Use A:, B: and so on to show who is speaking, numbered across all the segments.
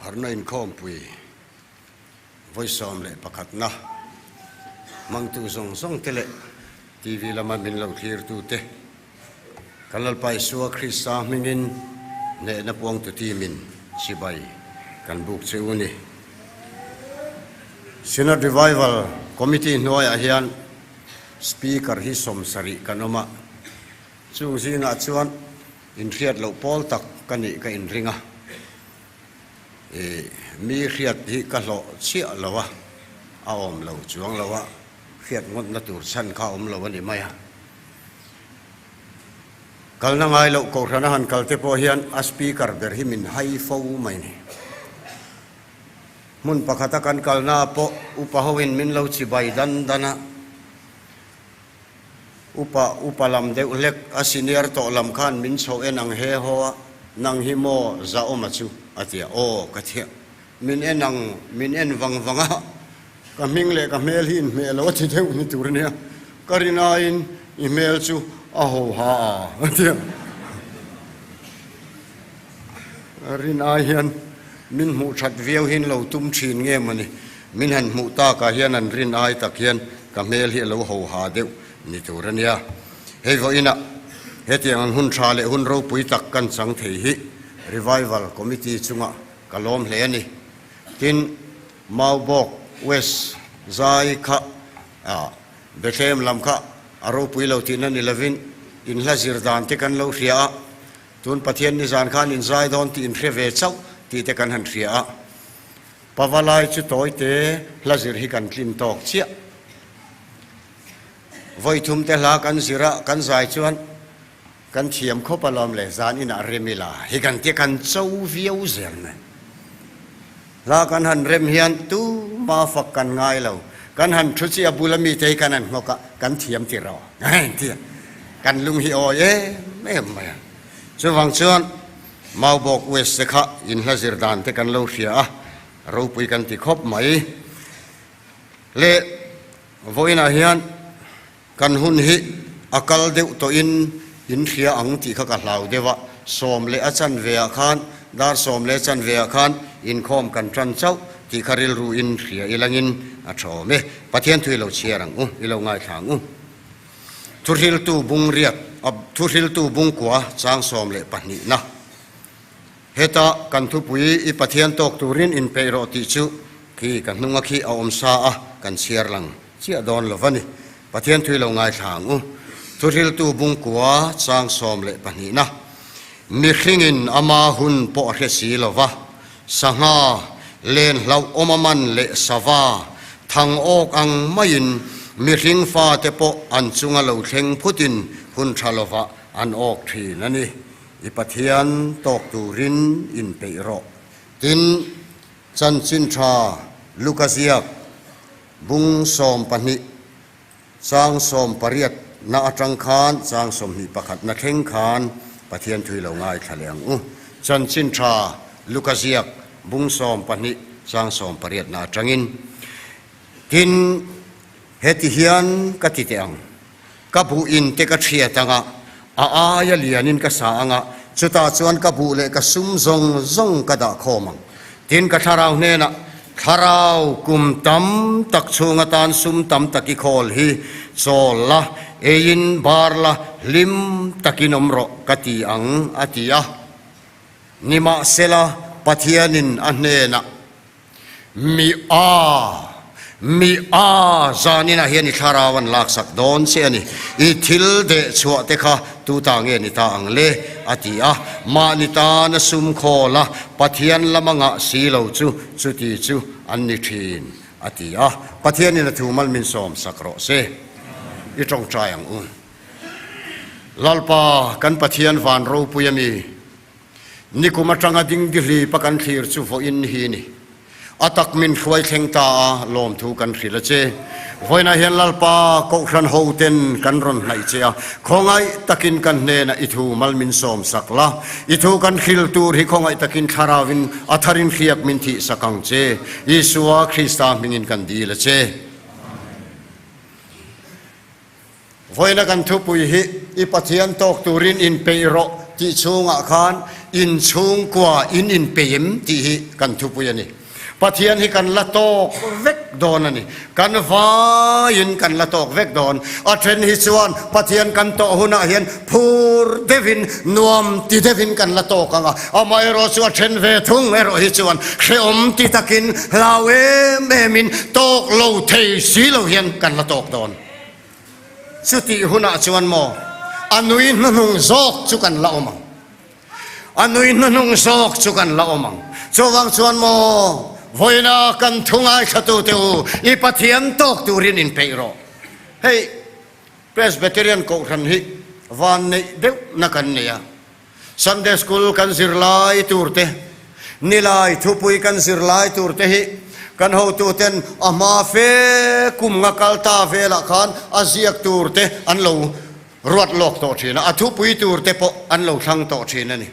A: Harna inkhawmpui vawi 11na hmangtu zawng zawng te leh TV lama min lo thlirtute kan Lalpa Isua Krista hmingin hnehna puangtu team-in chibai kan buk che u ni. Synod Revival Committee hnuaiah hian Speaker hi 70 kan awm a, chung zingah chuan inhriat loh pawl tak ka nih ka inring a, ih mi hriat hi ka hlawh chiah lo a, a awm lo chuang lo a, hriat ngawtna tur chhan kha a awm lo a ni mai a. Kalna ngai loh kohhran a han kal te pawh hian a Speaker ber hi min hai fo mai ni. Hmun pakhata kan kalna pawh upa hoin min lo chibai dan dan a, upa upa lam deuh hlek a senior tawh lam khan min chho en ang he haw a, nang hi maw zahawma chu a ti a, aw ka ti a, min en ang min en vang vang a, ka hming leh ka hmel hi inhmeh lo a ti deuh ni tur a nia, ka rinaiin i hmel chu a ho ha a a ti a. Rin ai hian min hmuh that viau hian lo tum thin nge mawni, min han hmuh takah hian an rin ai tak hian ka hmel hi a lo ho ha deuh ni tur a nia. Hei vawiinah hetiang ang hun tha leh hun ropui tak kan chang thei hi Revival Committee chungah ka lawm hle a ni. Tin, Maubawk West zai kha Bethlehem lam kha a ropui lo tihna ni lovin inhla zir dan te kan lo hria a, Tun Pathian nizan khan in zai dawn tih in hre ve chauh tih te kan han hria a. Pavalai chu tawi te hla zir hi kan tlin tawk chiah. Vawi thum te hla kan zir a, kan zai chuan kan thiam khawp alawm le, zan inah rem ila hi kan tia kan cho viau zel mai. Hla kan han rem hian tuma fak kan ngai lo. Kan han thu chiah a bula mite hi kan han nghawk a, kan thiam ti rawh tia kan lung hi awi em em mai a. Chuvang chuan Maubawk West te kha in hla zir dan te kan lo hria a, ropui kan ti khawp mai. Le vawiinah hian Kan hun hi a kal deuh tawhin in hria ang tih kha ka hlau deuh a, sawm leh a chanve ah khan, dar sawm leh a chanve ah khan inkhawm kan tan chauh tih kha rilru in hria ilangin a tha awm e. Pathian thu i lo chhiar ang u, i lo ngaithla ang u. Thuhriltu bung riat, Thuhriltu bung kua chang 12 na. Heta kan thupui i Pathian tawk turin inpeih rawh tih chu khi ka hnunga khi a awm sa a, kan chhiar lang chiah dawn lo va ni. Pathian thui lo ngaithla ang u. Thuhriltu bungkua chang 12 na. Mihringin ama hun pawh a hre si lo va, sangha, len hlauh awm a man leh sava, thang awk ang maiin mihring fate pawh an chunga lo thleng phutin hun tha lovah an awk thin a ni. I Pathian tawk turin inpeih rawh. Tin, chanchin tha Luka ziak bung 12 chang 18 na atang khan chang 21 na thleng khan Pathian thui lo ngaithla leh ang u. Chanchin tha Luka ziak bung 12 chang 18 na atangin. Tin, heti hian ka ti teh ang. Ka buh in te ka thiat anga, a aia lianin ka sa anga, chutah chuan ka buh leh ka sum zawng zawng ka dah khawm ang. Tin, ka thlarau hnenah, Thlarau, kum tam tak chhung atan sum tam tak i khawl hi chawl la, eiin bar la, hlim takin awm rawh ka ti ang, a ti a. Nimahsela, Pathianin a hnenah, Mi a, mi a, zaninah hian i thlarau an laksak dawn che a ni. I thil deh chhuah te kha tu ta nge ni ta ang le? a ti a. Mahni tana sum khawl a, Pathian lama ngah si lo chu chuti chu an ni thin, a ti a. Pathianin a thu mal min sawmsak rawh se. I tawngtai ang u. Lalpa, kan Pathian van ropui a mi. Nikum atanga dingdihlip a kan thlir chu vawiin hi ni. A tak min hruai thleng ta a, lawmthu kan hrilh a che. Vawiinah hian Lalpa Kohhran hoten kan rawn hnaih che a, khawngaih takin kan hnenah i thu mal min sawm sak la. I thu kan hril tur hi khawngaih takin Thlarauin a tharin hriak min thih sak ang che. Isua Krista hmingin kan dil a che. Vawiina kan thupui hi i Pathian tawk turin inpeih rawh tih chhungah khan In chhungkua in inpeih em tih hi kan thupui a ni. Pathian hi kan la tawk vek dawn a ni. Kan vaiin kan la tawk vek dawn. A then hi chuan Pathian kan tawh hunah hian phur deuhin, nuam ti deuhin kan la tawk ang a. Amaherawh chu a then ve thung erawh hi chuan hrehawm ti takin, hlau em emin, tawk lo thei si lo hian kan la tawk dawn. Chutih hunah chuan maw a nui hnuhnung zawk chu kan la awm ang. A nui hnuhnung zawk chu kan la awm ang. Chuvang chuan maw vawiina kan thu ngaithlatute u, i Pathian tawk turin inpeih rawh. Hei Presbyterian Kohhran hi van neih deuhna kan nei a. Sunday School kan zirlai tur te, Nilai thupui kan zirlai tur te hi kan hotuten a hma fe kum nga kal ta velah khan a ziak tur te an lo ruat lawk tawh thin a, a thupui tur te pawh an lo thlang tawh thin a ni.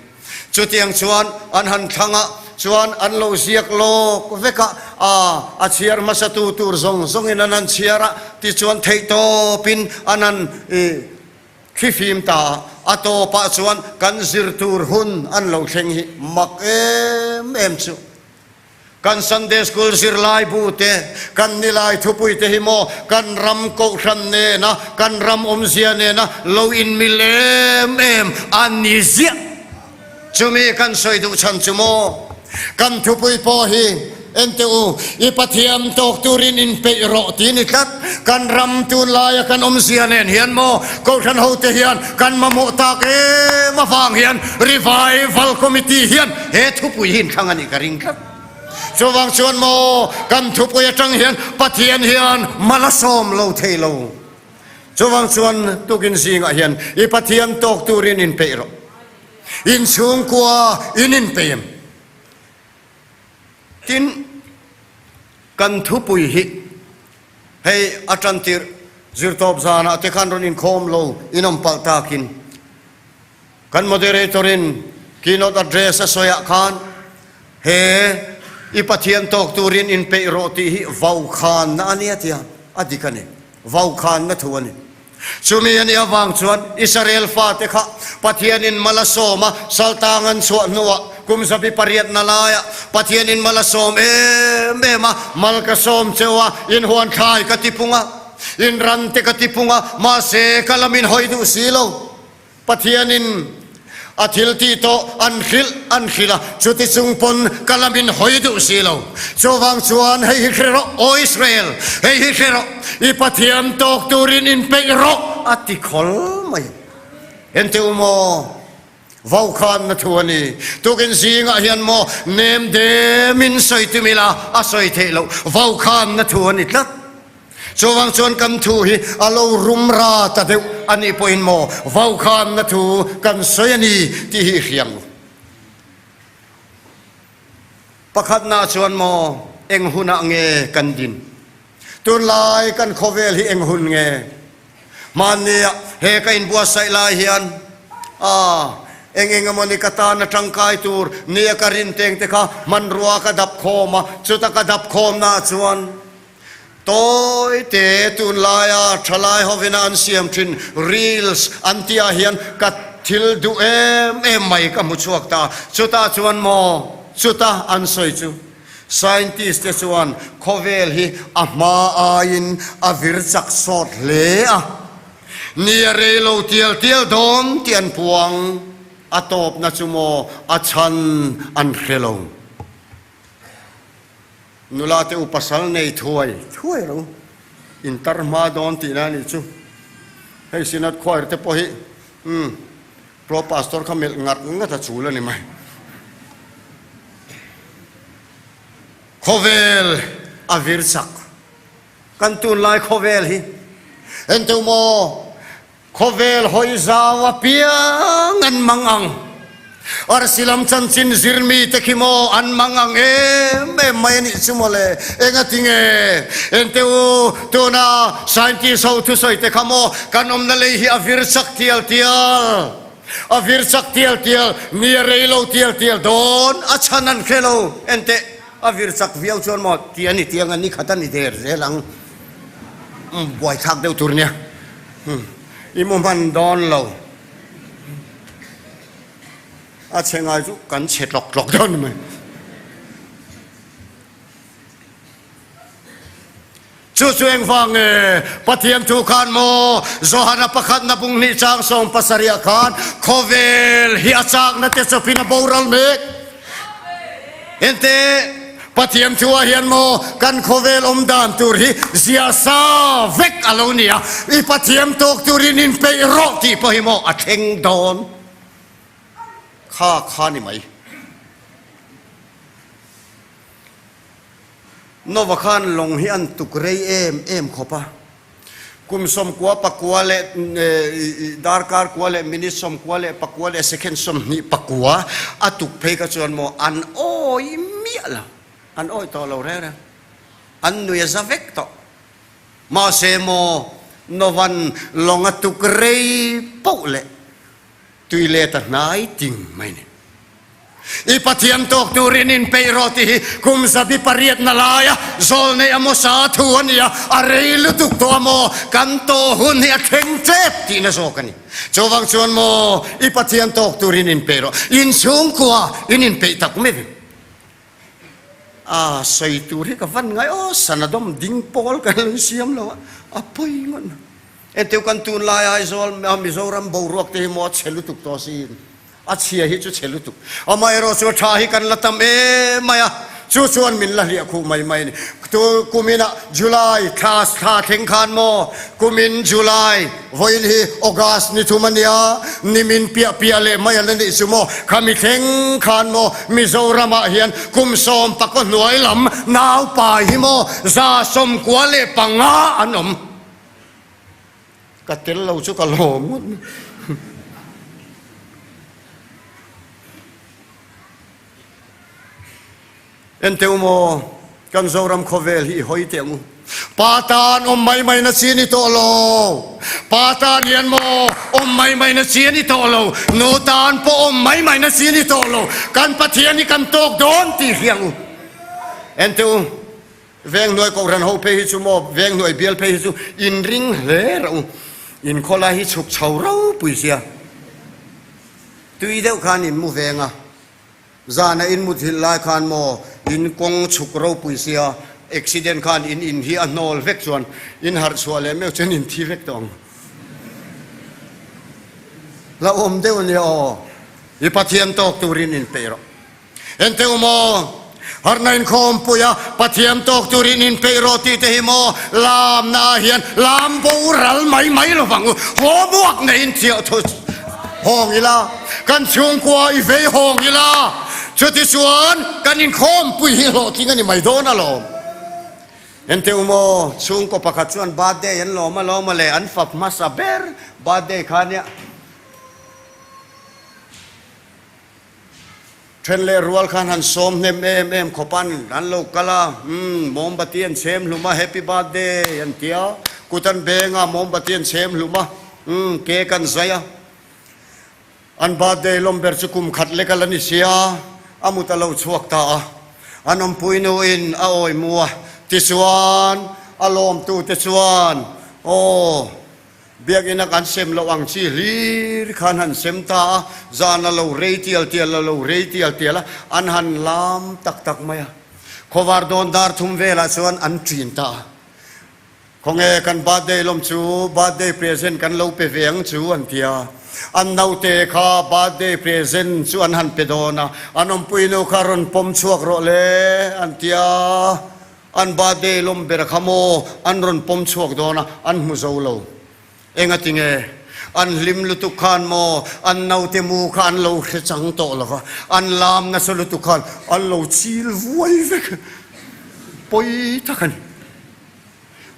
A: Chutiang chuan an han thlang a, chuan an lo ziak lawk vek a, a a chhiar hmasatu tur zawng zawngin an han chhiar a, tichuan theihtawpin an han ih Thlifim ta a tawpah chuan kan zir tur hun an lo thleng hi mak em em chu. Kan Sunday School zirlai bu te, kan nilai thupui te hi maw kan ram kohhran nena, kan ram awmzia nena lo inmil em em a ni ziah. Chumi kan sawi duh chhan chu maw? Kan thupui pawh hi en teh u, i Pathian tawk turin inpeih rawh ti ni tlat. Kan ram tunlaia kan awmzia nen hian maw Kohhran hote hian kan mamawh tak em avang hian Revival Committee hian he thupui hi inthlang a nih ka ring tlat. Chuvang chuan maw kan thupui atang hian Pathian hian mal a sawm lo thei lo. Chuvang chuan tukin zingah hian i Pathian tawk turin inpeih rawh. In chhungkua in inpeih em? Tin, kan thupui hi hei a tantir zirtawp zanah te khan rawn inkhawm lo in awm palh takin kan moderator in keynote address a sawiah khan he i Pathian tawk turin inpeih rawh tih hi vaukhanna a nia tia a dik a ni. Vaukhanna thu a ni. Chumi a nih avang chuan Israel fate kha Pathianin mal a sawm a, saltang an chhuah hnuah kum zabi pariatna laiah Pathianin mal a sawm em em a, mal ka sawm cheu a, in huan thlai ka tipung a, in ran te ka tipung a, mahse ka lam in hawi duh si lo. Pathianin a thil tih tawh an hrilh an hrilh a, chuti chung pawn ka lam in hawi duh si lo. Chuvang chuan hei hi hre rawh, Aw Israel, hei hi hre rawh, i Pathian tawk turin inpeih rawh, a ti khawl mai. Enteh u maw, vaukhanna thu a ni. Tukin zingah hian maw nem demin sawi tum ila a sawi theih loh, vaukhanna thu a ni tlat. Chuvang chuan kan thu hi a lo rum ra ta deuh a nih pawhin maw vaukhanna thu kan sawi a ni tih hi i hria ang u. Pakhatna chuan maw eng hunah nge kan din? Tunlai kan khawvel hi eng hun nge? Hmannia he ka inbuatsaih lai hian a eng eng emawni ka tan a tangkai tur nia ka rin teng te kha hmanrua ka dap khawm a, chuta ka dap khawmnaah chuan Tawi te tunlaia thalai hovina an siam thin reels an tih ah hian ka thil duh em em mai ka hmu chhuak ta. Chutah chuan maw chuta an sawi chu scientist te chuan khawvel hi a hma aiin a vir chak sawt hle a, ni a rei lo tial tial dawn tih an puang. A tawpna chu maw a chhan an hre lo. Nula te u pasal nei thuai thuai ro in tar hma dawn tihna a nih chu. Hei Synod Choir te pawh hi umm Pro Pastor kha melh ngat ngat a chul a ni mai. Khawvel a vir chak kan tunlai khawvel hi enteu maw Khawvel hawi zau apiang an mang ang. Arsi lam chanchin zirmi te khi maw an mang ang em em mai a nih chu mawle. Engati nge? Ente u, tuna scientist ho thusawi te kha maw kan awmna lei hi a vir chak tial tial, a vir chak tial tial, ni a rei lo tial tial dawn a chhan an hre lo. Enteh, a vir chak viau chuan maw ti a ni tiang a ni khat a ni der zel ang. Buaithlak deuh tur nia. I mu hman dawn lo. A chhe ngai chu kan chhe tlawk tlawk dawn ni mai. Chu chu engvang nge Pathian thu khan maw Johana pakhatna bung hnih chang sawm pasarih ah khan khawvel hi a chakna te chawpin a boral mek. Ente Pathian thu ah hian maw kan khawvel awm dan tur hi ziah sa vek a lo ni a, i Pathian tawk turin inpeih rawh tih pawh hi maw a thleng dawn kha kha ni mai. Nova khan lawng hi an tuk rei em em khawp a, kum sawmkua pakua leh darkar kua leh minute sawmkua leh pakua leh second 29 a tuk phei kha chuan maw an awi miah lo, an awi tawh lo reng reng, an nui a za vek tawh. Mahse maw Nova'n lawng a tuk rei poh leh tui let a hnai ting mai ni. I Pathian tawk turin inpeih rawh tih hi kum zabi pariatna laia zawlnei Amosa thu a ni a, a rei lutuk tawh a maw? Kan tawh hun hi a thleng tep tihna zawk a ni. Chuvang chuan maw i Pathian tawk turin inpeih rawh, inchhungkua in inpeih tak mai ve. A sawi tur hi ka van ngai aw, sana dawm ding pawl kan lo siam lo a, a pawi ngawt mai. Enteu kan tunlai Aizawl Mizoram boruak te hi maw a chhe lutuk tawh sin. A chhia hi chu chhe lutuk. Amaherawh chu a tha hi kan la tam em mai a, chu chuan min la hliah khuh mai mai a ni. Tu kuminah July thla thla thleng khan maw, kumin July vawiin hi August ni thum a nia, nimin piah piah leh mai a la nih chu maw, khami thleng khan maw Mizoramah hian kum 11 hnuai lam naupai hi maw 95 an awm. Ka tel lo chu ka lawm ngawt mai. Enteu maw kan Zoram khawvel hi i hawi teh ang u. Pa tan awm mai mai na chi a ni tawh lo. Pa tan hian maw awm mai mai na chi a ni tawh lo. Nu tan pawh awm mai mai na chi a ni tawh lo. Kan Pathian hi kan tawk dawn tih hria ang u. Enteu. Venghnuai Kohhran ho phei hi chu maw, Venghnuai bial phei hi chu inring hle rauh u. Inkhaw lai hi chhuk chho ropui sia. Tui deuh khan in mu veng a, zana in muthilh lai khan maw in kawng chhuk ropui sia, accident khan in in hi a hnawl vek chuan in harh chhuah leh meuh chuan in thi vek tawh ang. Hlauhawm deuh a nia aw, i Pathian tawk turin inpeih rawh. Enteu maw? Harhna inkhawmpui a Pathian tawk turin inpeih rawh tih te hi maw lamna ah hian lam boral mai mai lo vang u. Haw muak neiin chiah thu hawng ila, kan chhungkua i vei hawng ila, chutichuan kan inkhawmpui hi hlawhtling a ni mai dawn alawm. Enteu maw? Chhungkaw pakhat chuan birthday an lawm alawm a le, an fap hmasa ber birthday kha nia. Then leh rual khan han sawm hnem em em khawp an an lo kal a, umm mawmbati an chhem hlum a, happy birthday an ti a, kut an beng a, mawmbati an chhem hlum a, umm cake an zai a. An birthday lawm ber chu kum khat lek a la ni sia, a mut a lo chhuak ta a, an awmpui nuin a awi mu a, tichuan a lawmtute chuan aw, Biakinn a kan sem loh ang chi hlir khan han sem ta a, zan a lo rei tial tial a lo rei tial tial a, an han lam tak tak mai a. Khawvar dawn dar thum velah chuan an ṭin ta a. Khawnge kan birthday lawm chu birthday present kan lo pe ve ang chu an ti a. An naute kha birthday present chu an han pe dawn a, an awmpui nu kha rawn pawm chhuak rawh le an ti a. An birthday lawm ber kha maw an rawn pawm chhuak dawn a, an hmu zo lo. Engati nge? An hlim lutuk khan maw an naute mu kha an lo hre chang tawh lo va, an lam nasa lutuk khan an lo chil vuai vek. Pawi tak a ni.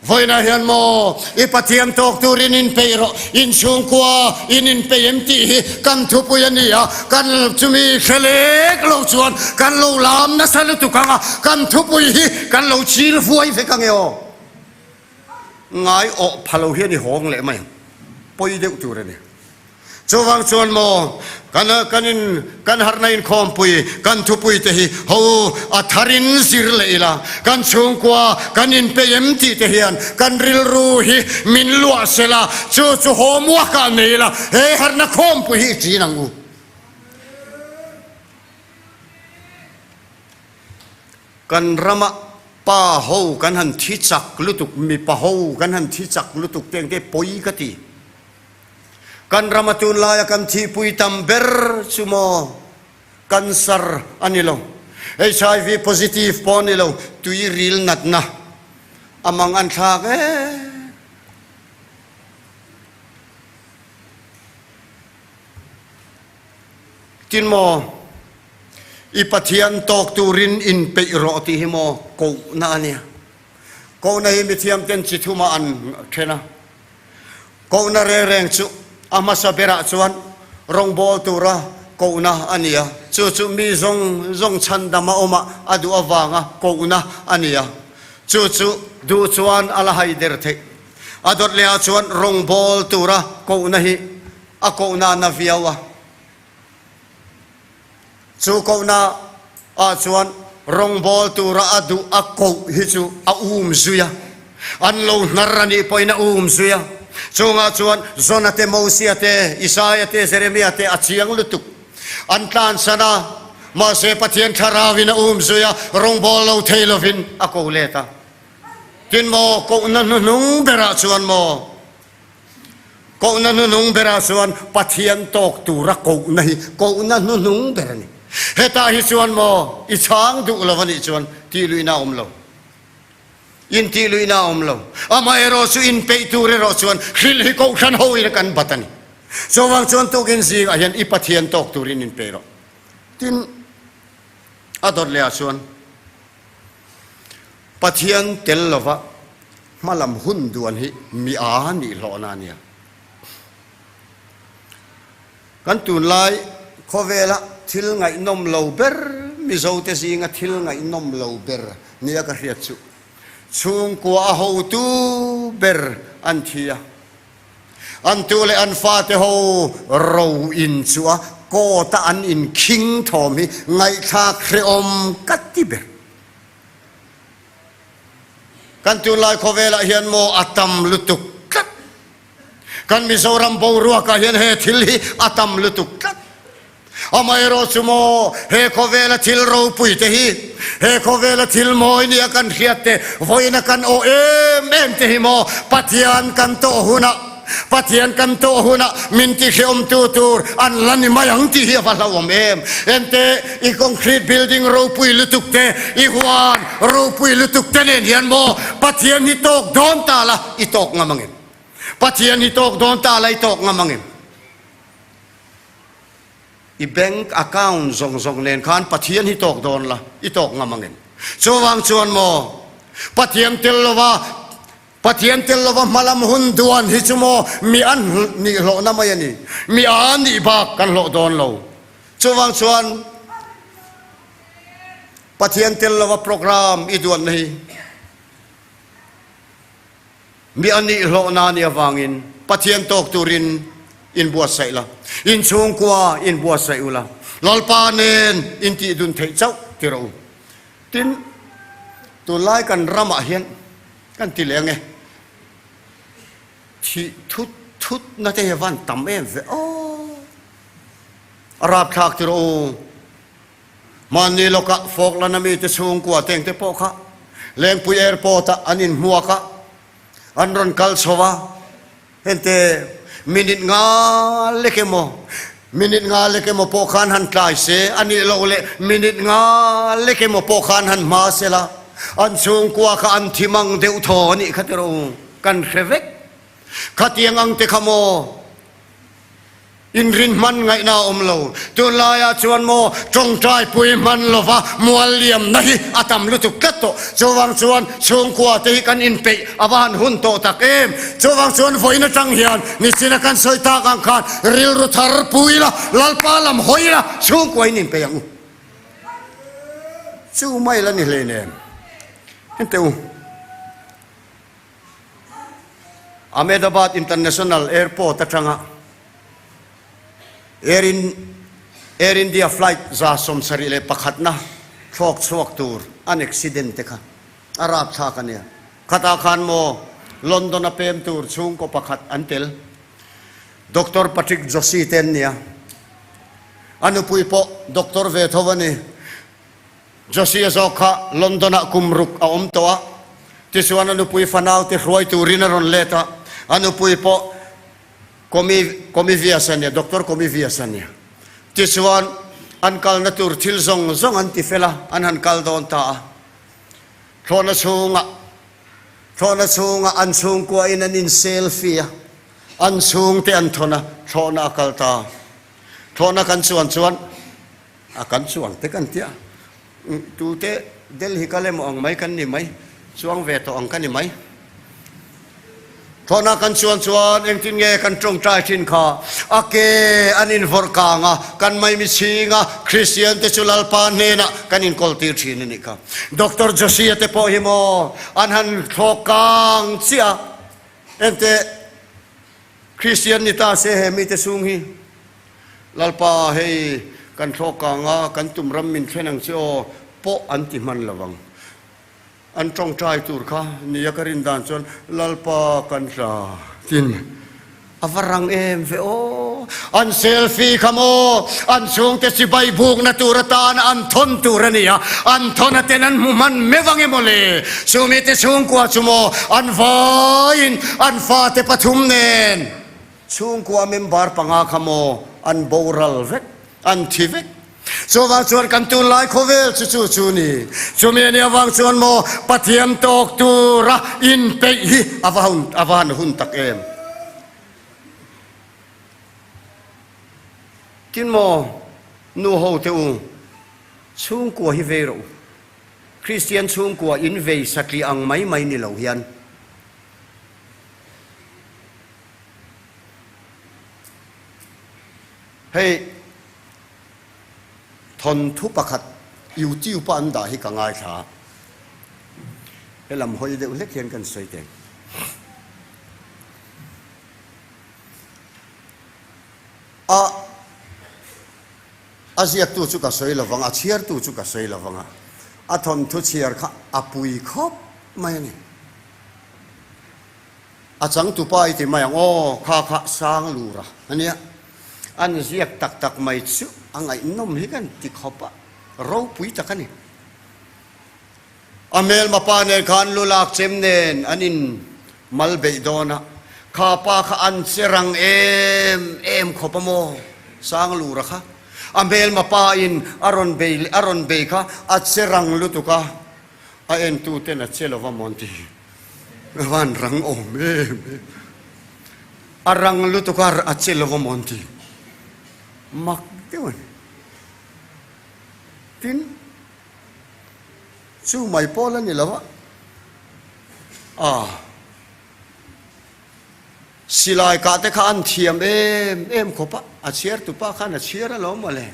A: Vawiinah hian maw i Pathian tawk turin inpeih rawh, inchhungkua in inpeih em tih hi kan thupui a ni a, kan chumi hre lek lo chuan kan lo lam nasa lutuk ang a, kan thupui hi kan lo chil vuai vek ang e aw. Ngai awh pha lo hian i hawng leh mai ang, pawi deuh tur a ni. Chuvang chuan maw kan kan in kan harhna inkhawmpui kan thupui te hi ho a tharin zir leh ila, kan chhungkua kan inpeih em tih te hian kan rilru hi min luah sela, chu chu homework ah nei ila he harhna khawmpui hi i chin ang u. Kan rama pa ho kan han thi chak lutuk, mipa ho kan han thi chak lutuk te engte pawi ka ti. Kan rama tunlaia kan thihpui tam ber chu maw cancer a ni lo, HIV positive pawh a ni lo, tui ril natna a mang an thlak em. Tin maw, i Pathian tawk turin inpeih rawh tih hi maw kohna a nia. Kohna hi mithiamten chi thumah an then a. Kohna reng reng chu a hmasa berah chuan rawngbawl tura kohna a ni a, chu chu mi zawng zawng chhandam a awm a, a duh avanga kohna a ni a, chu chu duh chuan a la hai der theih. A dawt lehah chuan rawngbawl tura kohna hi a kohna a na viau a. Chu kohna ah chuan rawngbawl tura a duh a koh hi chu a um zui a, an lo hnar a nih pawhin a um zui a. Chungah chuan Jona te, Mosia te, Isaia te, Jeremia te a chiang lutuk. An tlansan a, mahse Pathian thlarauin a um zui a, rawngbawl lo thei lovin a ko let a. Tin maw, kohna hnuhnung berah chuan maw? Kohna hnuhnung berah chuan Pathian tawk tura kohna hi kohna hnuhnung ber a ni. Hetah hi chuan maw i chhang duh lo a nih chuan tih luihna a awm lo. In tih luihna a awm lo. Amaherawh chu inpeih tur erawh chuan hrilh hi kohhran ho in kan bat a ni. Chuvang chuan tukin zingah hian i Pathian tawk turin inpeih rawh. Tin, a dawt lehah chuan Pathian tel lova hmalam hun duan hi mi a nih hlawhna a nia. Kan tunlai khawvela thil ngaihnawm lo ber, Mizote zinga thil ngaihnawm lo ber nia ka hriat chu chhungkua a hotu ber an thi a. An tu leh an fate ho ro in chu a court a an inkhing thawm hi ngaihthlak hrehawm ka ti ber. Kan tunlai khawvelah hian maw a tam lutuk tlat. Kan Mizoram boruakah hian he thil hi a tam lutuk tlat. Amaherawh chu maw he khawvela thil ropui te hi, he khawvela thil mawi nia kan hriat te, vawiina kan awh em em te hi maw Pathian kan tawh hunah, Pathian kan tawh hunah min tihrehawmtu tur an la ni mai ang tih hi a va hlauhawm em. Ente i concrete building ropui lutuk te, i huan ropui lutuk te nen hian maw Pathian hi tawk dawn ta la i tawk ngam angem? Pathian hi tawk dawn ta la i tawk ngam angem? I bank account zawng zawng nen khan Pathian hi tawk dawn la i tawk ngam angem? Chuvang chuan maw Pathian tel lova Pathian tel lova hmalam hun duan hi chu maw mi an nih hlawhna mai a ni. Mi a nih bak kan hlawh dawn lo. Chuvang chuan Pathian tel lova program i duanna hi mi a nih hlawhna a nih avangin Pathian tawk turin inbuatsaih la, inchhungkua inbuatsaih ula, Lalpa nen intihdun theih chauh ti rawh u. Tin, tunlai kan ramah hian Kan ti leh ange. Thih thut thut na te hi van tam em ve aw. A rapthlak ti rawh u. Mahni lawkah Falkland a mite chhungkua teng te pawh kha Lengpui Airport ah an inhmuak a, an rawn kal chho a. Hente minute nga lek emaw, minute nga lek emaw pawh khan han tlai se, a nih loh leh minute nga lek emaw pawh khan han hma se la, an chhungkua kha an thi mang deuh thaw a nih kha tiraw u, kan hre vek. Khatiang ang te kha maw? Inrin hman ngaihna a awm lo. Tunlaiah chuan maw tawngtai pui hman lova mual liamna hi a tam lutuk tlat tawh. Chuvang chuan chhungkua te hi kan inpeih a va han hun tawh tak em. Chuvang chuan vawiin atang hian nichina kan sawi tak ang khan rilru thar pui ila, Lalpa lam hawi ila chhungkua in inpeih ang u. Chu mai la ni hleinem. Henteh u. Ahmedabad International Airport atanga Air Air India flight 71 na thlawk chhuak tur an accident te kha a rapthlak a nia. Khatah khan maw London a pem tur chhungkaw pakhat an tel. Doctor Patrick Joshi te an nia. A nupui pawh doctor ve tho a ni. Josia zawk kha London-ah kum ruk a awm tawh a, tichuan a nupui fanaute hruai turin a rawn let a, a nupui pawh Komi Komivias a nia, Doctor Komivias a nia. Tichuan an kalna tur thil zawng zawng an ti fel a, an han kal dawn ta a. Thlawhna chhungah Thlawhna chhungah an chhungkuain an in selfie a, an chhungte an thawn a, thlawhna a kal ta. Thlawhna kan chuan chuan a kan chuang te kan tia, tute Delhi kal emaw ang mai kan ni mai, chuang ve tawh ang ka ni mai. Thlawhna kan chuan chuan engtin nge kan tawngtai thin kha? A ke an invawrh kang a, kan maimi chhing a, Kristian te chu Lalpa hnenah kan inkawl tir thin a nih kha. Doctor Joshia te pawh hi maw an han thlawk kang chiah a, enteh Kristian ni ta se he mite chhung hi Lalpa hei kan thlawk kang a, kan tum ram min thlen ang che aw pawh an ti hman lo vang. An tawngtai tur kha nia ka rin dan chuan Lalpa kan tla tin a va rang em ve aw. An selfie kha maw an chhungte chibai bukna tur atana an thawn tur a nia, an thawn aten an hmu hman meuh ang emaw le? Chumi te chhungkua chu maw an vaiin an fate pathum nen chhungkua member panga kha maw an boral vek, an thi vek. Chuvang chuan kan tunlai khawvel chu chu chu ni. Chumi a nih avang chuan maw Pathian tawk tura inpeih hi a va hun a va han hun tak em. Tin maw nu ho te u chhungkua hi vei rawh u. Kristian chhungkua in vei satliah ang mai mai ni lo hian. Hei thawnthu pakhat YouTube a an dah hi ka ngaithla a, helam hawi deuh hlek hian kan sawi teng. A a ziaktu chu ka sawi lovang, a chhiartu chu ka sawi lovang a, a thawnthu chhiar kha a pui khawp mai a ni. A changtupa i ti mai ang aw, kha kha Sanglura a nia. An ziak tak tak mai chu a ngaihnawm hi kan ti khawp a, ropui tak a ni. A hmelma pa nen khan lu lak chem nen an in mal beih dawn a, kha pa kha an che rang em em khawp a maw Sanglura kha. A hmelma pa in a rawn bei a rawn bei kha a che rang lutuk a, a entu ten a che lova maw an ti. A van rang awm em em. A rang lutuk a, a che lo awm an ti. Mak deuh a ni. Tin, chu mai pawh la ni lo a. Ah. Silai kah te kha an thiam em em khawp a, a chhiar tupa khan a chhiar alawm mawle.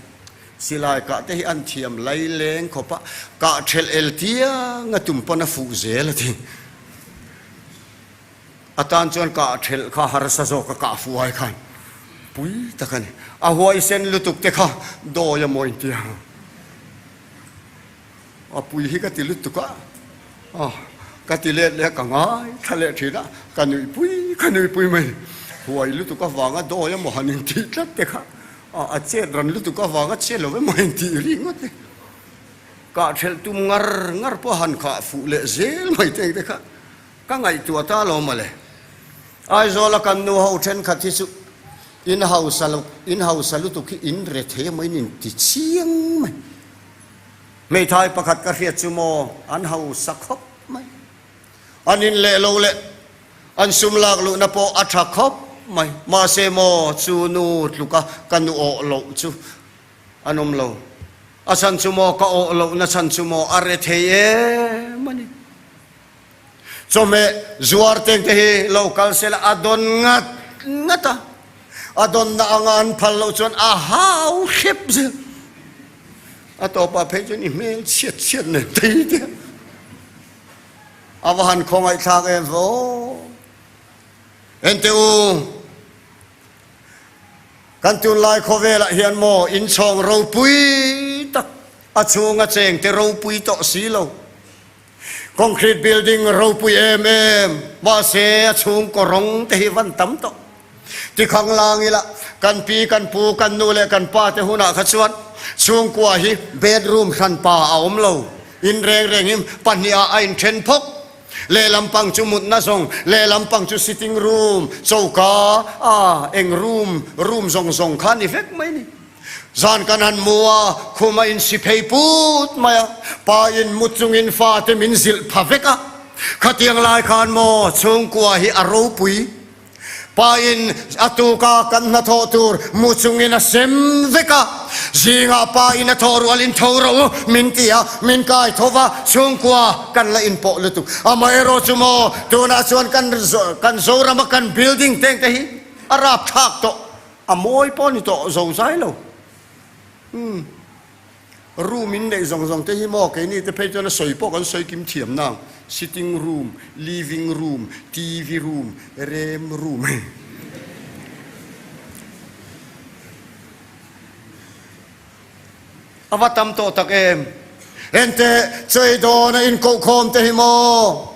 A: Silai kah te hi an thiam lai leng khawp a, kah thelh el tiang a tum pawn a fuh zel a ti. A tan chuan kah thelh kha harsa zawk a kah fuh ai khan pui tak a ni. A huaisen lutuk te kha dawi a maw intia. A pui hi ka ti lutuk a, ah ka ti let leh a ka ngai thla leh thin a, ka nuihpui ka nuihpui mai huai lutuk avanga dawi emaw han intih tlat te kha ah a chet ran lutuk avanga che lo emaw intih ri ngawt e. Kah thelh tum ngar ngar pawh han khah fuh leh zel mai te te kha ka ngaihtuah ta lo mawle. Aizawla kan nu ho thenkhat hi chu in hausa lo in hausa lutuk hi in re thei emaw in inti chiang mai. Hmeithai pakhat ka hriat chu maw an hausa khawp mai. An in leh lo leh an sum lak luhna pawh a tha khawp mai. Mahse maw chu nu tluka ka nu awh loh chu an awm lo. A chhan chu maw ka awh lohna chhan chu maw a re thei em a ni. Chawhmeh zuar teng te hi lo kal sela a dawn ngat ngat a, a dawnna anga an phal loh chuan a hau hrep zel. A tawpah phei chuan i hmel chhiat chhiat nen thei te a va han khawngaihthlak em ve aw. Enteh u, kan tunlai khawvelah hian maw inchhawng ropui tak a chhunga chengte ropui tawh si lo. Concrete building ropui em em, mahse a chhungkaw rawng te hi van tam tawh. Tikhang lang ila, kan pi, kan pu, kan nu leh kan pa te hunah kha chuan chhungkua hi bedroom hranpa a awm lo. In reng reng hi pahnihah a inthen phawk. Lehlam pang chu mutna zawng, lehlam pang chu sitting room, choka, a eng room, room zawng zawng kha a ni vek mai ni. Zan kan han mu a, khum a insi phei put mai a, pa in mu chungin fate min zilh pha vek a. Khatiang lai khan maw chhungkua hi a ropui. Pa in a tuka kan hnathawh tur mu chungin a sem vek a, zingah pa in a thawh rualin tho ro u min ti a, min kai tho va, chhungkua kan la inpawh lutuk. Amaherawh chu maw tunah chuan kan kan Zorama kan building teng te hi a rapthlak tawh, a mawi pawh ni tawh zo zai lo. Umm. Room in neih zawng zawng te hi maw keini te phei chuan a sawi pawh kan sawi kim thiam nang, sitting room, living room, TV room, rem room. A va tam tawh tak em? Enteh, chawi dawn a inkohkhawm te hi maw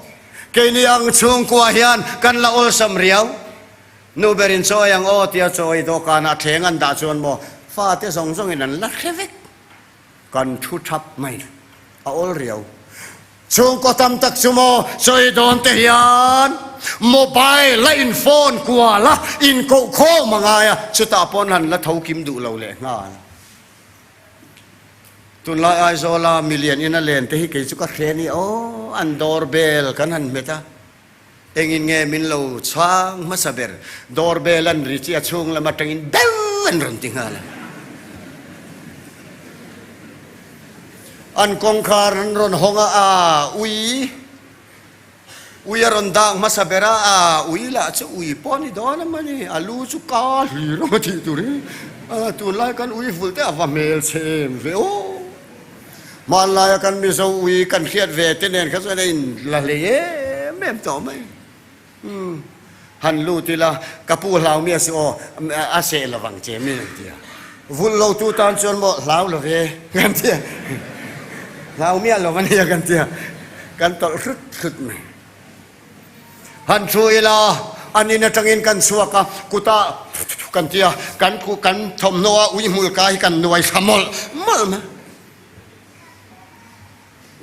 A: keini ang chhungkua hian kan la awlsam riau. Nu berin chawi ang aw tia chawi dawhkanah thleng an dah chuan maw fate zawng zawngin an la hre vek. Kan thu thap mai a awl riau. Chhungkaw tam tak chu maw chawi dawn te hian mobile a in phone kual a inkoh khawm a ngai a, chutah pawn han la tho kim duh lo leh nghal. Tunlai Aizawla milian ina len te hi kei chu ka hre a ni aw, an door bell kan han hmet a. Engin nge min lo chhang hmasa ber? Door bell an ri chi a chhung lam atangin deuh an rawn ti nghal a. An kawngkhar an rawn hawng a, aa ui, ui a rawn dak hmasa ber a, aa ui lah chu ui pawh a ni dawn a mawni, a lu chu ka hlir a tih tur hi, aa tunlai kan ui vulh te a va hmel chhe em ve aw. Hmanlaia kan Mizo ui kan hriat ve te nen kha chuan a in la hlei em em tawh mai. Umm han lut ila ka pu hlau mi a si aw a seh lo vang che min an ti a. Vulh lo tu tan chuan maw hlau lo ve kan ti a. Hlau miah lo a nia kan ti a. Kan tawlh hrut hrut mai. Han thu ila an in atangin kan chhuak a, kutah kan ti a, kan kan thawmhnaw a ui hmul ka hi kan nuai thla mawlh mawlh mai.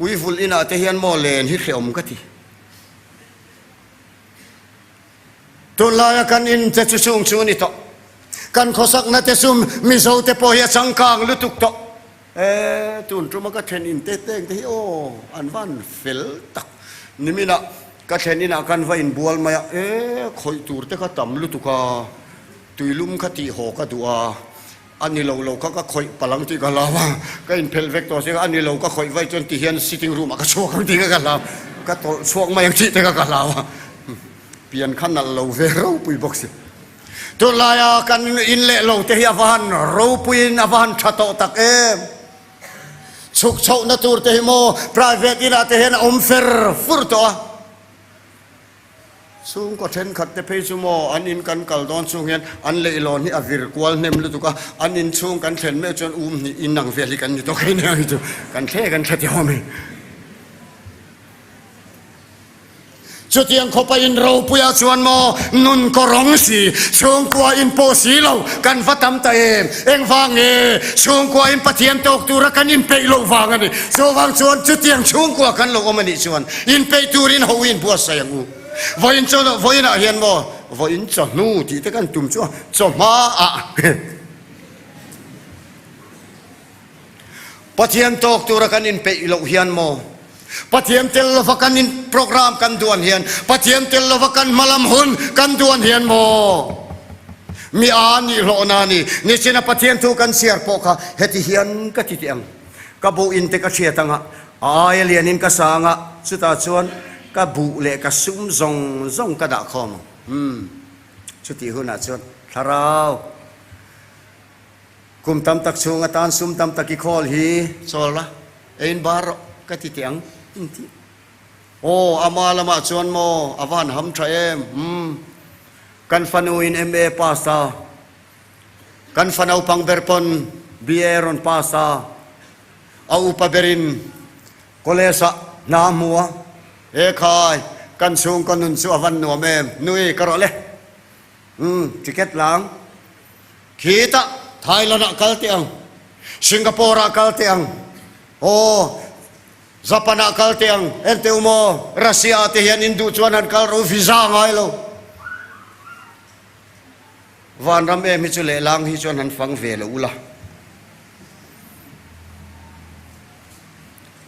A: Ui vulh inah te hian maw len hi hrehawm ka ti. Tunlaia kan in te chu chung chu a ni tawh. Kan khawsakna te chu Mizo te pawh hi a changkang lutuk tawh. E, tun tuma ka thlen in te teng te hi aw, an van fel tak. Niminah ka thlen inah kan va inbual mai a, e, khawih tur te kha tam lutuk a, tuilum kha tih haw ka duh a, a ni lo lo kha ka khawih palh ang tih ka hlau a, ka inphelh vek tawh si a, a ni lo ka khawih vaih chuan ti hian sitting room ah ka chhuak ang tih kha ka hlau, ka tawlh chhuak mai ang tih te kha ka hlau a, pian kha nalh lo ve ropui bawk si. Tunlaia kan in leh lo te hi a va han ropuiin a va han tha tawh tak em. Chhuk chhohna tur te hi maw private inah te hian a awm fer fur tawh a. Chhungkaw thenkhat te phei chu maw an in kan kal dawn chhung hian an leihlawn hi a vir kual hnem lutuk a, an in chhung kan thlen meuh chuan um hnih in ang vel hi kan ni tawh kei nia hi chu kan thle kan thle teh awm e. Chutiang khawpa in ropuia chuan maw nun kawrawng si, chhungkua in pawh si lo kan va tam ta em? Engvang nge chhungkua in Pathian tawk tura kan inpeih loh vang a ni. Chuvang chuan chutiang chhungkua kan lo awm a nih chuan inpeih turin ho in buatsaih ang u. Vawiin chaw loh vawiinah hian maw vawiin chawhnu tih te kan tum chu a chawhmaah Pathian tawk tura kan inpeih loh hian maw? Pathian tel lova kan in program kan duan hian, Pathian tel lova kan hmalam hun kan duan hian maw? Mi a nih hlawhna a ni. Nichina Pathian thu kan chhiar pawh kha heti hian ka ti teh ang. Ka buh in te ka hriat anga, a aia lianin ka sa anga, chutah chuan ka buh leh ka sum zawng zawng ka dah khawm ang. Umm, chutih hunah chuan thlarau. Kum tam tak chhung atan sum tam tak i khawl hi chawl la, ein bar rawh ka ti teh ang inti. Aw, ama lamah chuan maw a van ham tha em? Umm, kan fanu in MA pass a, kan fa naupang ber pawn BA rawn pass a, a upa berin college ah hna a hmu a, e khai, kan chhungkaw nun chu a van nuam em? Nui ka rawh le. Umm, ticket la ang. Khitah Thailand ah kal teh ang, Singapore ah kal teh ang, aw Japan ah kal teh ang, enteh u maw, Russia ah te hian in duh chuan han kal rawh u, visa ngai lo. Vanram em hi chu lehlang hi chuan han fang ve lo ula.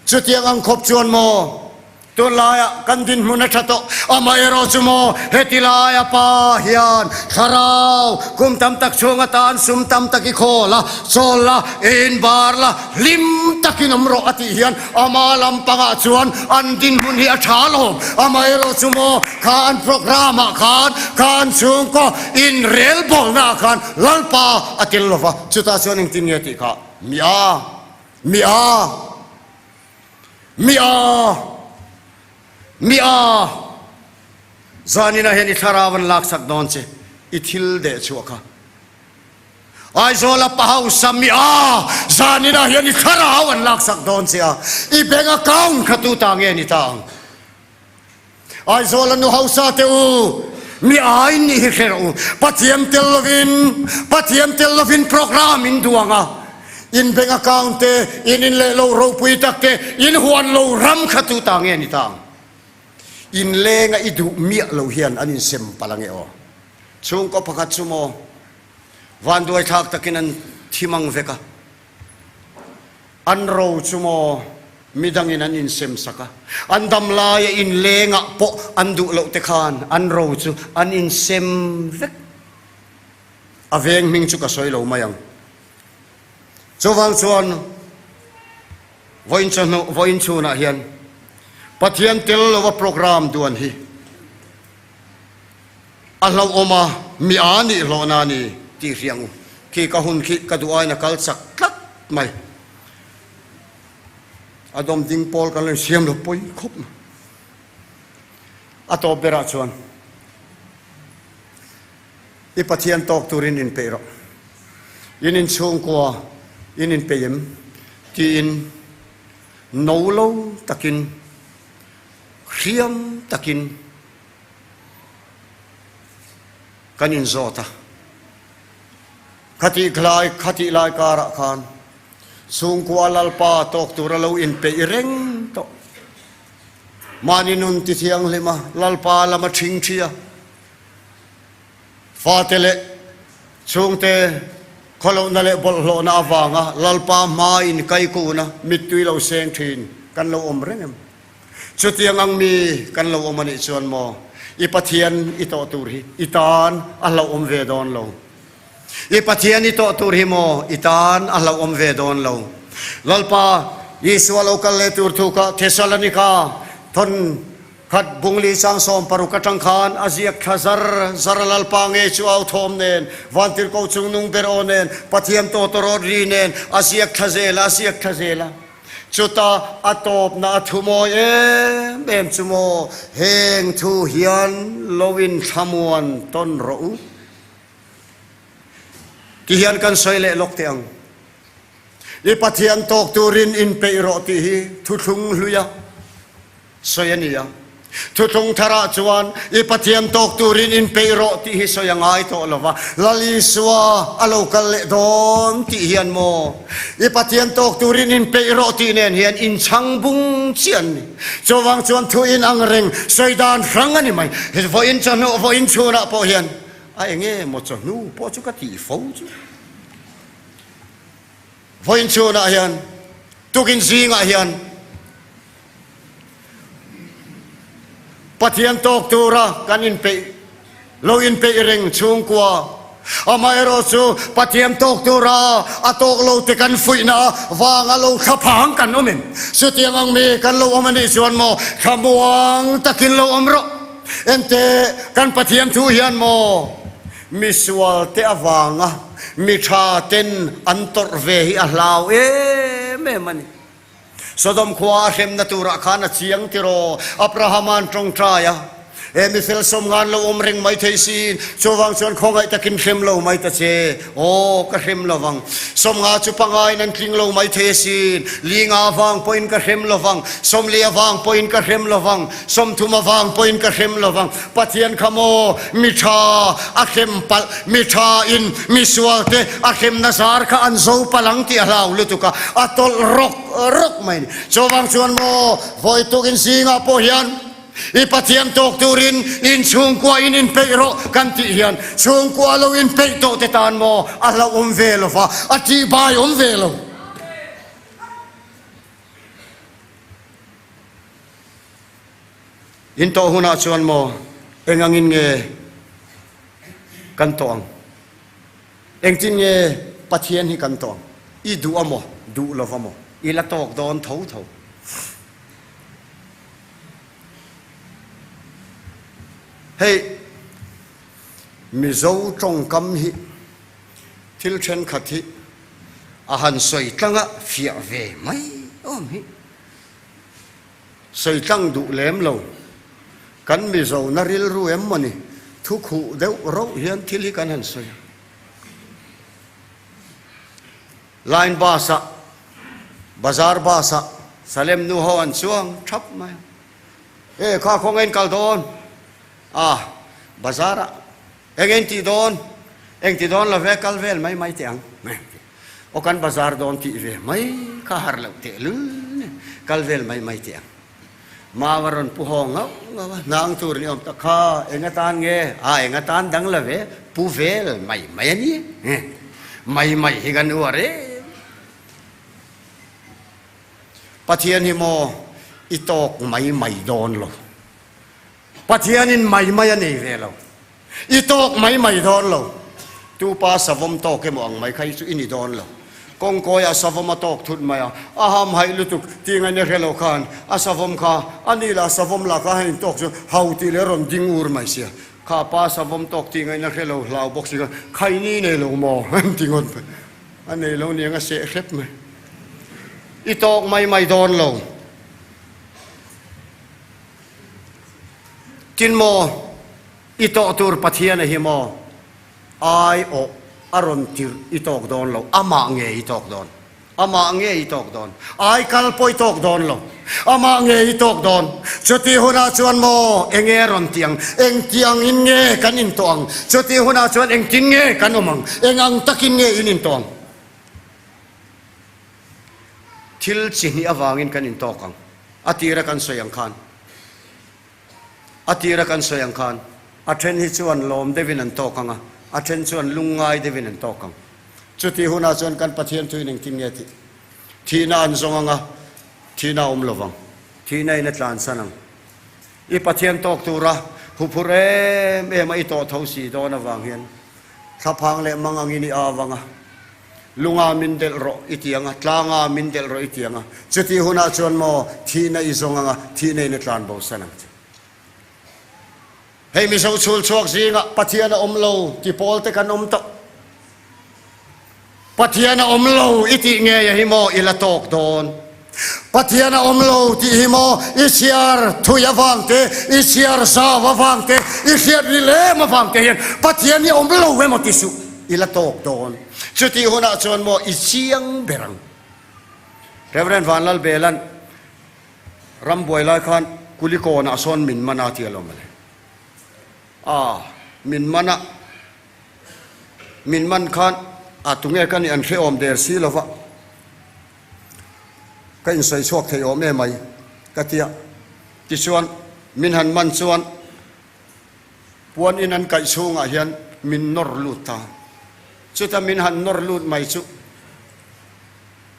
A: Chutiang ang khawp chuan maw tunlaiah kan dinhmun a tha tawh? Amaherawh chu maw heti laia pa hian thlarau kum tam tak chhung atan sum tam tak i khawl a, chawl la, ei inbar la, hlim takin awm rawh a tih hian ama lampangah chuan an dinhmun hi a tha alawm. Amaherawh chu maw kha an programme ah khan kha an chhungkaw inrelbawlna ah khan Lalpa a tel lova, chutah chuan engtin nge tih kha mi a. Mi a! Mi a! Mi a! Zaninah hian i thlarau an laksak dawn che, i thil deh chhuah kha. Aizawla pa hausa mi a! Zaninah hian i thlarau an laksak dawn che a, i bank account kha tu ta nge ni ta ang? Aizawl a nu hausa te u, mi ai nih hi hre rawh u. Pathian tel lovin, Pathian tel lovin program in duang a, in bank account te, in in leh lo ropui tak te, in huan lo ram kha tu ta nge ni ta ang? In lenga i duh miah lo hian an insem palh ange aw. Chhungkaw pakhat chu maw vanduai thlak takin an thi mang vek a. An ro chu maw midangin an insem sak a, an dam laia inlengah pawh an duh loh te khan an ro chu an insem vek. A veng hming chu ka sawi lo mai ang. Chuvang chuan vawiin chawhnu, vawiin chhunah hian Pathian tel lova programme duan hi A hlauhawm a, mi a nih hlawhna a ni tih hria ang u. Khi ka hun khi ka duh aiin a kal chak tlat mai. A dawm ding pawl kan lo insiam lo pawi khawp mai. A tawp berah chuan i Pathian tawk turin inpeih rawh. In inchhungkua in inpeih em? Tiin no lo takin, hriam takin, Kan inzawt a, khatih lai khatih lai karah khan chhungkua Lalpa tawk tura lo inpeih reng tawh. Mahni nun ti thianghlim a, Lalpa lama ṭhing ṭhi a, fate leh chhungte khawlohna leh bawlhhlawhna avanga Lalpa hma inkaikun a, mittui lo seng ṭhin kan lo awm reng em? Chutiang ang mi kan lo awm a nih chuan maw, i Pathian i tawh tur hi i tan a hlauhawm ve dawn lo. I Pathian i tawh tur hi maw i tan a hlauhawm ve dawn lo. Lalpa Isua lo kal leh tur thu kha Thesalonika thawn khat bungli chang 16 atang khan a ziak thla zar zar a Lalpa nge chu au thawm nen, vantirhkoh chungnung ber aw nen, Pathian tawtawrawt ri nen a ziak thla zel a, a ziak thla zel a. Chuta a tawpna a thu mawi em em chu maw, heng thu hian lo in thlamuan tawn rawh u. Ti hian kan sawi leh lawk teh ang. I Pathian tawk turin inpeih rawh tih hi thuthlung hluia sawi a ni a. Thuthlung tharah chuan i Pathian tawk turin inpeih rawh tih hi sawi a ngai tawh lo va, Lal Isua a lo kal leh dawn tih hian maw i Pathian tawk turin inpeih rawh tih nen hian inchhang bung chiah an ni. Chuvang chuan thu inang reng sawi dan hrang a ni mai. Vawiin chawhnu, vawiin chhunah pawh hian a enge maw chawhnu pawh chu ka tih fo chu. Vawiin chhunah hian, tukin zingah hian, Pathian tawk tura kan inpeih lo inpeih reng chhungkua. Amaherawh chu Pathian tawk tura a tawk lo te kan fuihna vanga lo thlaphang kan awm em? Chutiang ang mi kan lo awm a nih chuan maw thlamuang takin lo awm rawh. Ente kan Pathian thu hian maw misual te avanga mi tha ten an tawrh ve hi a hlau em em a ni. Sodom khua a hremna turah khan a chiang tiraw? Abrahama'n tawngtai a. He mi fel 50 an lo awm reng mai thei siin, chuvang chuan khawngaih takin hrem lo mai ta che. Aw, ka hrem lo vang. 50 chu pangaiin an tling lo mai thei asin. 5 avang pawhin ka hrem lo vang. 40 avang pawhin ka hrem lo vang. 30 avang pawhin ka hrem lo vang. Pathian kha maw mi tha a hrem palh, mi tha in mi sual te a hremna zar kha an zo palh ang tih a hlau lutuk a, a tawlh rawk rawk mai a ni. Chuvang chuan maw vawi tukin zingah pawh hian I Pathian tawk turin in chhungkua in inpeih rawh kan tih hian chhungkua lo inpeih tawh te tan maw a hlauhawm ve lo va, a tihbai awm ve lo. In tawh hunah chuan maw eng angin nge kan tawh ang? Engtin nge Pathian hi kan tawh ang? I duh a maw, duh lo va maw? I la tawk dawn tho tho. Hei Mizo tawngkam hi thil thenkhat hi a han sawi tlang a fiah ve mai awm hi. Sawi tlang duh lem lo. Kan Mizo na rilru em maw ni? Thu khuh deuh rauh hian thil hi kan han sawi a. Line bus ah, bazar bus ah Salem nu ho an chuang thap mai a. E kha khaw nge in kal dawn? Ah, bazar ah eng nge in tih dawn? Eng ti dawn lo ve, kal vel mai mai teh ang. Aw kan bazar dawn tih ve mai kha har loh teh lul ni, kal vel mai mai teh ang. Mau a rawn pu haw ngauh ngauh a, hnang tur ni awm tak kha eng atan nge? A eng atan dang lo ve, pu vel mai mai a ni e. Mai mai hi kan uar em. Pathian hi maw i tawk mai mai dawn lo. Pathianin mai mai a nei ve lo. I tawk mai mai dawn lo. Tu pa savawm tawk emaw ang mai kha hi chu i ni dawn lo. Kawngkawiah savawm a tawk thut mai a, a ham haih lutuk tih ngaihna hre lo khan a savawm kha a ni lah savawm lah kha hei tawk chu hau tih leh rawn ding ur mai sia. Kha pa savawm tawk tih ngaihna hre lo hlau bawk si khan khaini nei lo maw an ti ngawt mai. A nei lo niang a seh hrep mai. I tawk mai mai dawn lo. Tin maw, i tawh tur Pathiana hi maw ai awh a rawn tirh i tawk dawn lo, amah nge i tawk dawn? Amah nge i tawk dawn? Ai kal pawh i tawk dawn lo, amah nge i tawk dawn? Chutih hunah chuan maw enge a rawn tih ang? Engtiangin nge kan intawh ang? Chutih hunah chuan engtin nge kan awm ang? Eng ang takin nge in intawh ang? Thil chi hnih avangin kan intawk ang. A tira kan sawi ang khan, a tira kan sawi ang khan, a then hi chuan lawm deuhin an tawk ang a, a then chuan lungngai deuhin an tawk ang. Chutih hunah chuan kan Pathian thuin engtin nge tih? Thihna an zawng ang a, thihna a awm lo vang. Thihna in a tlansan ang. I Pathian tawk tura huphurh em em a i tawh tho si dawn avang hian thlaphang leh mang angin i au ang a. Lunga min delh rawh i ti ang a, tlanga min delh rawh i ti ang a, chutih hunah chuan maw thihna i zawng ang a, thihna in a tlan bo san ang che. Hei Mizo chhul chhuak zingah Pathian a awm lo ti pawl te kan awm tawh. Pathian a awm lo i tih ngei a hi maw i la tawk dawn. Pathian a awm lo tih hi maw i chhiar thui avang te, i chhiar zau avang te, i hriat ri lem avang te hian Pathian hi awm lo emaw ti suh i la tawk dawn. Chutih hunah chuan maw i chiang ber ang. Rev. Vanlalbelan rambuai lai khan Kulikawnah sawn min man a ti alawm mawle. A, min man a, min man khan a tunge ka nih an hrehawm der si lova. Ka insawi chhuak thei awm em mai ka ti a, tichuan min han man chuan puan in an kaih chhungah hian min nawr lut ta. Chuta min han nawr lut mai chu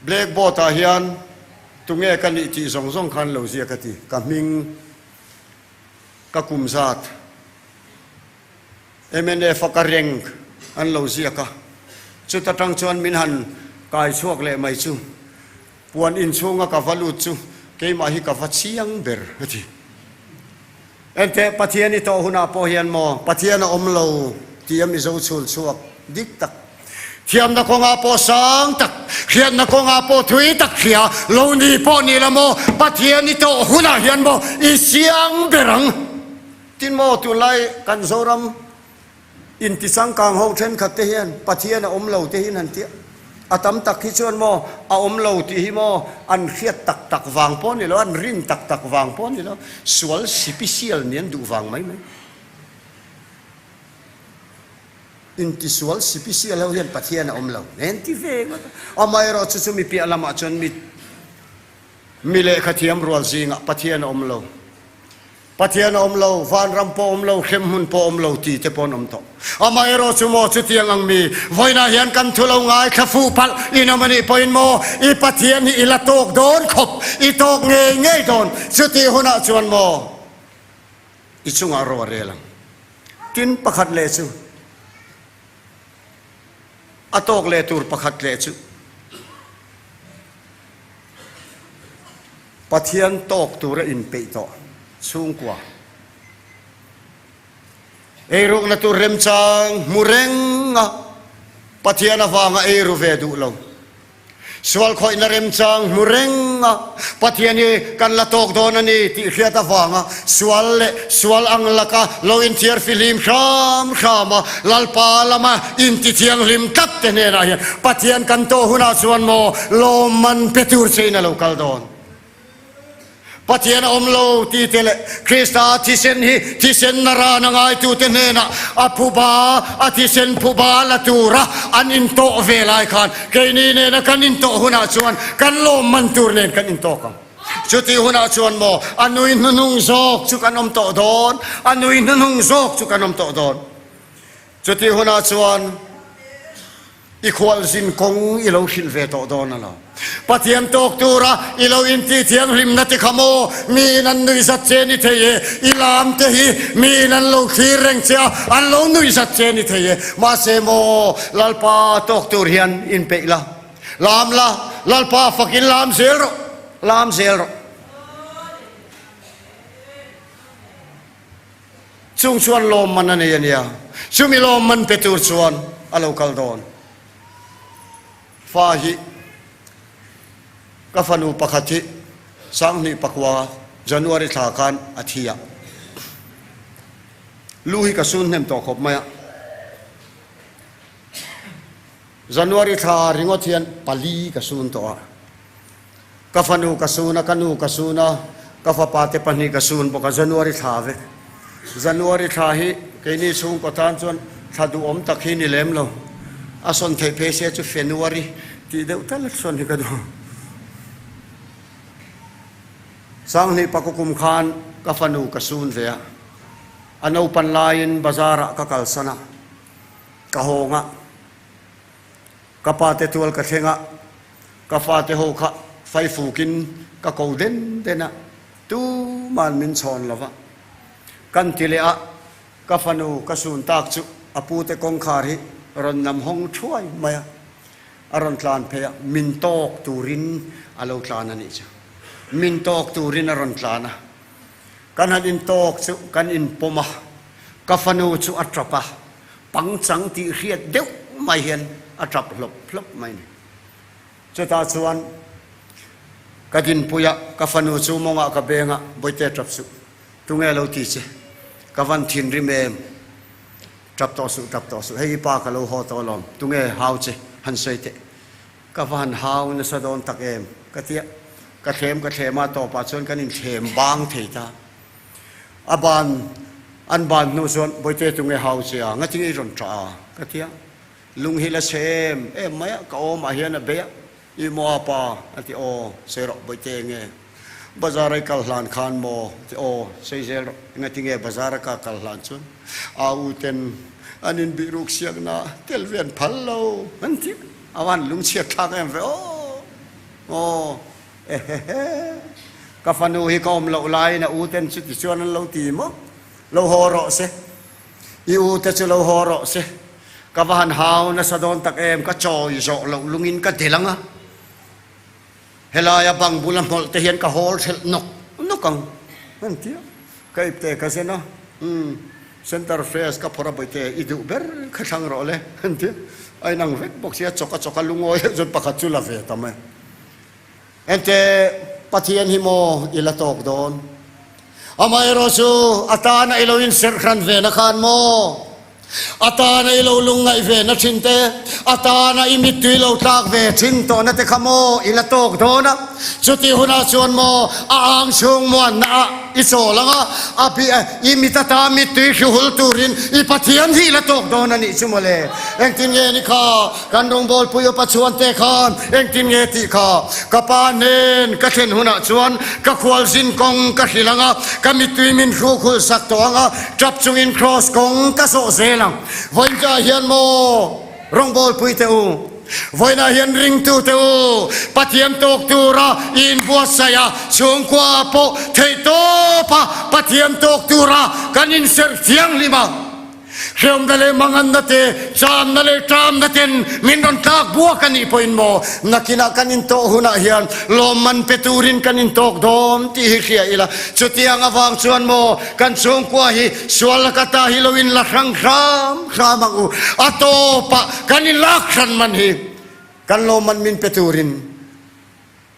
A: blackboard ah hian tunge ka nih tih zawng zawng khan lo ziak a ti, ka hming, ka kum zat. Mnf a ka rank an lo ziak a, chuta tang chuan min han kai chhuak leh mai chu puan inchhunga ka va lut chu keimah hi ka va chiang ber a ti. Enteh Pathian i tawh hunah pawh hian maw Pathian a awm lo tih a Mizo chhul chhuak dik tak, thiamna kawngah pawh sang tak, hriatna kawngah pawh thui tak hria lo ni pawh ni la maw Pathian i tawh hunah hian maw i chiang ber ang. Tin maw tunlai kan Zoram inti changkang ho thenkhat te hian Pathian a awm lo te hian han tia. A tam tak hi chuan maw a awm lo tih hi maw an hriat tak tak vang pawh a ni lo, an rin tak tak vang pawh a ni lo, sual sipisial nih an duh vang mai mai. Intisual sipisial ho hian Pathian a awm lo nen ti ve ngawt a. Amaherawhchu chu mi piah lamah chuan mi mi lehkha thiam rual zingah Pathian a awm lo. Pathian a awm lo, vanram pawh awm lo, hremhmun pawh awm lo ti te pawh an awm tawh. Amaherawhchu maw chutiang ang mi vawiinah hian kan thu lo ngaithla fuh palh in awm a nih pawhin maw i Pathian hi i la tawk dawn khawp, i tawk ngei ngei dawn. Chutih hunah chuan maw i chungah ro a rel ang. Tin pakhat leh chu a tawk leh tur pakhat leh chu Pathian tawk tura inpeih tawh chhungkua eirukna tur remchang hmu reng a Pathian avanga eiru ve duh lo. Sual khawihna remchang hmu reng a, Pathian hi kan la tawk dawn a ni tih hriat avanga sual leh sual ang laka lo inthiar fihlim hram hram a, Lalpa lama intithianghlim tlat te hnenah hian Pathian kan tawh hunah chuan maw lawmman pe tur chein a lo kal dawn. Pathian a awm lo ti te leh Krista thisen hi thisen naran a ngaitute hnenah a phuba, a thisen phuba la tura an intawh ve lai khan keini nena kan intawh hunah chuan kan lawmman tur nen kan intawk ang. Chutih hunah chuan maw a nui hnuhnung zawk chu kan awm tawh dawn, a nui hnuhnung zawk chu kan awm tawh dawn. Chutih hunah chuan. I khualzin kawng i lo hrilh ve tawh dawn a lo. Pathian tawk tura i lo intih thianghlimna ti kha maw? Miin an nuihzat che ni thei e. I lam te hi miin an lo thlir reng che a, an lo nuihzat che ni thei e. Mahse maw, Lalpa tawk tur hian inpeih la, lam la, Lalpa fakin lam zel rawh, lam zel rawh. Chung chuan lawmman a nei a nia, chumi lawmman pe tur chuan a lo kal dawn. Fa hi ka fanu pakhat hi Sanghnih pakua January thla khan a thi a, lu hi ka sun hnem tawh khawp mai a. January thla ringawt hian pali ka sun tawh a. Ka fanu ka sun a, ka nu ka sun a, ka fapa te pahnih ka sun bawk a, January thla vek. January thla hi keini chhungkaw tan chuan thla duhawm tak hi ni lem lo. A sawn theih phei sia chu Fenuary tih deuh tal sawn hi ka duh. Sanghnih paku kum khan ka fanu ka sun ve a, a naupan laiin bazar ah ka kalsan a, ka hawng a, ka pa te tual ka thleng a, Ka fate ho kha faifukin ka ko den den a, tuman min chhawn lo va. Kan ti leh a, ka fanu ka sun tak chu a pute kawngkhar hi rawn nam hawng thuai mai a, a rawn tlan phei a, min tawk turin a lo tlan a nih chu. Min tawk turin a rawn tlan a, kan han intawk chu kan inpawm a, ka fanu chu a tap a, pangchang tih hriat deuh mai hian a tap hlawp hlawp mai a ni. Chutah chuan ka dinpui a, ka fanu chu mawngah ka beng a, Bawihte tap suh, tunge lo ti che, ka van thinrim em, tap tawh suh, tap tawh suh, hei i pa ka lo haw tawh alawm, tunge hau che, han sawi teh, ka va han hau nasa dawn tak em, ka ti a, ka thlem ka thlem a, tawpah chuan kan inthlem bang thei ta. A ban, an ban hnu chuan, Bawihte tunge hau che a, ngatinge i rawn tah a, ka ti a. Lung hi la chhe em em mai a, ka awmah hian a bei a, I maw a pa? a ti, Aw, sawi rawh, Bawihte enge bazar a i kal hlan khan maw? a ti, Aw, sawi zel rawh, engati nge bazar a ka kal hlan chuan a u ten an inbih ruk siakna tel ve an phal lo an ti, a van lungchhiat thlak em ve aw, aw, ehehe, ka fanu hi ka awm loh laiin a u ten chuti chuan an lo ti maw, lo haw rawh se. I u te chu lo haw rawh se, ka va han hau nasa dawn tak em, ka chawi zawh loh lungin ka del ang a, helaia bang bula hmawlh te hian ka hawl thelh nawk nawk ang an ti a, ka ipte ka zen a, umm center fresh ka phawrh a bawihte i duh ber kha thlang rawh le an ti a, a inang vek bawk sia chawk a chawk a lungawi deuh chuan pakhat chu la ve ta mai. Ente, Pathian hi maw i la tawk dawn? Amaherawhchu, a tana i lo inserh hran ve na khan maw? A tana i lo lungngaih ve na thin te, a tana i mittui lo tlak ve thin tawhna te kha maw i la tawk dawn a? Chutih hunah chuan maw a ang chhung muanna ah i chawl ang a, a bi i mit ata mittui hruhul turin i Pathian hi i la tawk dawn a nih chu maw le? Engtin nge ni kha kan rawngbawlpui upa chhuan te khan engtin nge tih kha ka pa nen ka thlen hunah chuan ka khualzin kawng ka hrilh ang a, ka mittui min hrukhul sak tawh ang a, tap chungin kraws kawng ka zawh zel ang. Vawiinah hian maw rawngbawlpui teh u, vawiinah hian ringtu teh u, Pathian tawk tura i inbuatsaih a, chhungkua pawh theihtawpa Pathian tawk tura kan inserh thianghlim a. Hreawmna leh manganna te, chamna leh ṭamna ten min rawn tlak buak a nih pawhin maw, nakinah kan intawh hunah hian lawmman pe turin kan intawk dawn tih hi hria ila. Chutiang avang chuan maw, kan chhungkua hi sual laka ta hi lo inla hrang hram hram ang u. A tawpah kan inlak hran man hi kan lawmman min pe turin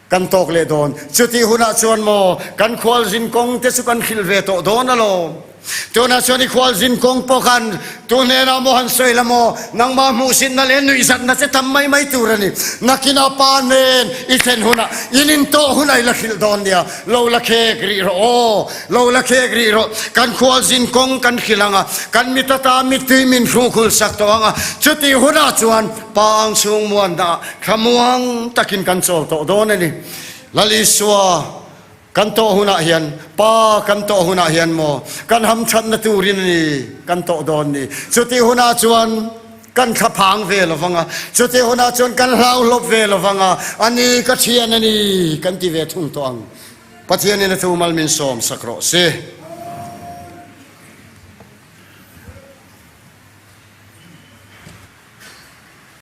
A: Kan tawk leh dawn. Chutih hunah chuan maw kan khualzin kawng te chu kan hrilh ve tawh dawn alawm. Tunah chuan i khualzin kawng pawh khan tu hnenah maw han sawi la maw, nangmah hmuhsitna leh nuihzatna che tam mai mai tur a ni. Nakinah pa nen i thlen hunah in intawh hunah i la hrilh dawn nia. Lo la khek rih rawh aw, lo la khek rih rawh. Kan khualzin kawng kan hrilh ang a, kan mit ata mittui min hrukhul sak tawh ang a. Chutih hunah chuan Pa ang chhung muanna thlamuang takin kan chawl tawh dawn a ni. Lal Isua kan tawh hunah hian, Pa kan tawh hunah hian maw kan hamthatna turin a ni kan tawh dawn ni. Chutih hunah chuan kan thlaphang ve lo vang a, chutih hunah chuan kan hlauhlawp ve lo vang a, a ni ka thian a ni kan ti ve thung tawh ang. Pathianin a thu mal min sawm sak rawh se.